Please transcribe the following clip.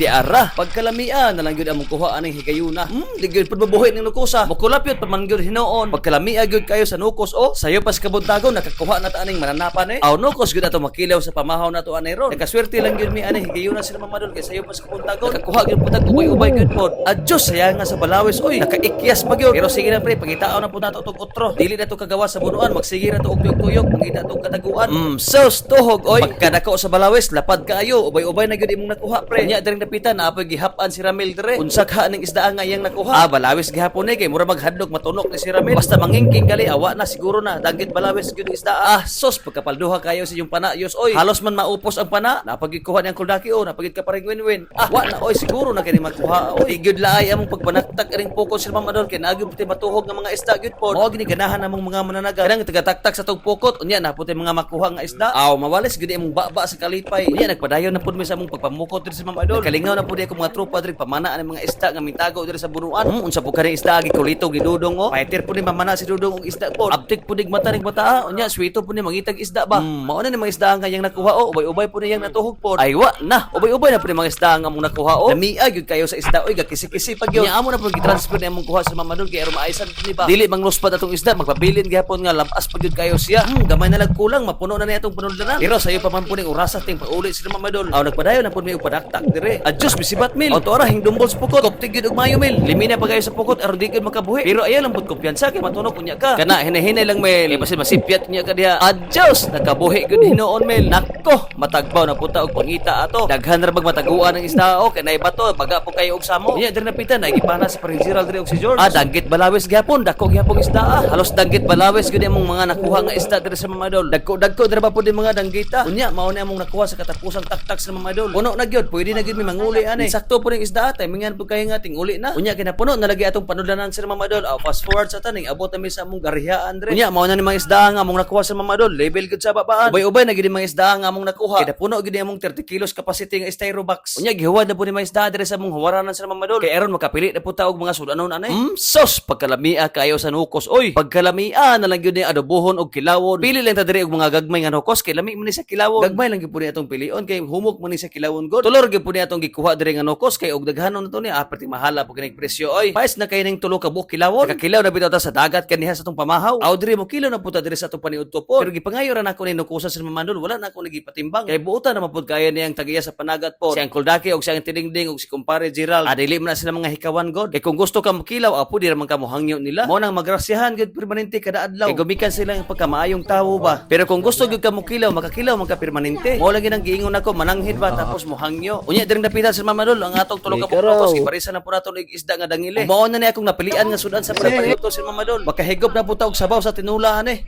Di ara. Pagkalamia na lang gyud among kuha aning higayuna. Di gyud pud mabuhi ning nukosa. Mokulapyot pa man gyud hinuon. Pagkalamia gyud kayo sa nukos oh. Sayo pas kabuntagon nakakuha na ta aning mananapan eh. Aw, nukos gyud ato makilaw sa pamahaw nato anay ron. Nakaswerte lang gyud mi ani higayuna sila, Ma'am Idol, kay sayo pas kabuntagon. Nakakuha gyud pud tag ubay-ubay gyud pod. Adjos, saya nga sa balawis oy. Nakaikyas pa gyud. Pero sige na, pre, pangitaon na pud nato tog otro. Dili na to kagawa sa bunuan, magsige na to og tuyok-tuyok, mangita tog kataguan. Sus, tuhog oy. Pagkadako sa balawis, lapad kaayo, ubay-ubay na gyud imong nakuha, pre. Unya diring dapitan, naapoy gihap-an si Ramil dire. Unsa ka ning isda nga iyang nakuha? Ah, balawis gihapon ni kay mura maghadlok matunok ni si Ramil. Basta mangingking gali, awa na siguro na danggit balawis gyud isda. Ah, sus, pagkapalduha kayo sa inyong pana, yos oy. Halos man maupos ang pana. Napagikuha ni Uncle Daki oh, napagid ka paring win-win. Ah, wa na oy, siguro na kini makuha oy. Di gyud laay among pagpanaktak iring pukot sila, Ma'am Adol, kay naa gyud puti matuhog nga mga isda gyud pod. Mao gini ganahan among mga mananaga. Kanang tagataktak sa tog pukot, unya na puti mga makuha nga isda. Aw, mawalis gyud imong baba sa kalipay. Unya nagpadayon na pud mi sa among pagpamukot diri sa Ma'am Idol. Nagkalingaw na pud ako mga tropa diri pamana ang mga isda nga mitago diri sa bunuan. Unsa po kani isda gi kulito gidudong oh. Fighter pud ni pamana si Dudong og isda pod. Abtik pud nig mata ning bata. Unya sweeto pud ni mangitag isda ba. Mao na ni mga isda nga iyang nakuha oh. Ubay-ubay pud niyang natuhog pod. Ay, wa na. Ubay-ubay na pud ni mga isda nga among nakuha oh. Lamia gyud kayo sa isda oy, gakisi-kisi pag yun. Unya amo na pud gitransfer ni among kuha sa Ma'am Adol kay aron maaysan ni ba. Dili mangluspad atong isda, magpabilin gihapon nga labas pa gyud kayo siya. Gamay na lang kulang mapuno na niya atong panudlanan. Pero sayo pa man po ning orasa ting pauli sila, Ma'am Idol. Aw, nagpadayon na pud mi og padaktak dire. Adjust bisibat mil. Aw, tuara hingdumbol sa pukot. Koptig gyud og mayo mil. Limi na pa kayo sa pukot aron di gyud makabuhi. Pero ayaw lang pud kumpiyansa kay matunok unya ka. Kana hinay-hinay lang mil. Kay basin masipyat unya ka diha. Adjust nakabuhi gyud hinuon mil. Nako, matagbaw na puta og pangita ato. Daghan ra bag mataguan ang isda o kay nay bato baga po kayo og samo. Unya diri napitan ay gipana si Paring Gerald diri og si George. Ah, danggit balawis gihapon, dako gihapon isda ah. Halos danggit balawis gyud among mga nakuha nga isda diri sa Ma'am Idol. Dagko-dagko diri ba pud mga danggita. Unya mao ni among nakuha sa katapusang taktak sa Ma'am Idol. Puno na gyud, pwede na gyud mi manguli ani. Sakto po ning isda atay, mingan pud kayo nga ting uli na. Unya kinapuno na lagi atong panudlanan sa Ma'am Idol. Aw, fast forward sa taning abot na mi sa among garihaan diri. Unya mao na ni mga isda nga among nakuha sa Ma'am Idol. Level gyud sa babaan. Ubay-ubay na gyud mga isda nga among nakuha. Kinapuno gyud among 30 kilos capacity nga styro box. Unya gihuwad na po ni mga isda diri sa among huwaranan sa Ma'am Idol. Kay aron makapili na po ta og mga sudanon anay. Sos, pagkalamia kayo sa nukos oy. Pagkalamia na lang gyud ni adobohon og kilawon. Pili lang ta diri og mga gagmay nga nukos kay lami man ni sa kilawon. Gagmay lang gyud po ni atong pilion kay humok man ni sa kilawon god. Tulor gyud po ni atong gikuha diri nga nukos kay og daghanon na to ni aperti mahala po kinig presyo oy. Paes na kay ning tulo ka buok kilawon. Nakakilaw na bitaw ta sa dagat kaniha sa atong pamahaw. Aw, diri mo kilaw na po ta diri sa atong paniudto po. Pero gipangayo ra nako ni nukosa sa Ma'am Idol, wala na ako nagipatimbang. Kay buotan na mapud kaya niyang tagiya sa panagat po. Si Uncle Daki og si ang Tiningding og si kumpare Gerald. Ah, dili man na sila mga hikawan god. Kay kung gusto ka mokilaw, apo di ra man ka mohangyo nila. Mo nang magrasyahan gyud permanente kada adlaw. Kay gumikan sila ang pagkamaayong tawo ba. Pero kung gusto gyud ka mokilaw, makakilaw man ka permanente. Mo lang gyud ang giingon nako, mananghid ba tapos mohangyo. Unya diring dapitan sa Ma'am Idol ang atong tulo ka Ikaw raw. buok giparisa na po nato nig isda nga dangile. Mao na ni akong napilian nga sudan sa pagpaluto si Ma'am Idol. Makahigop na po ta og sabaw sa tinula ani.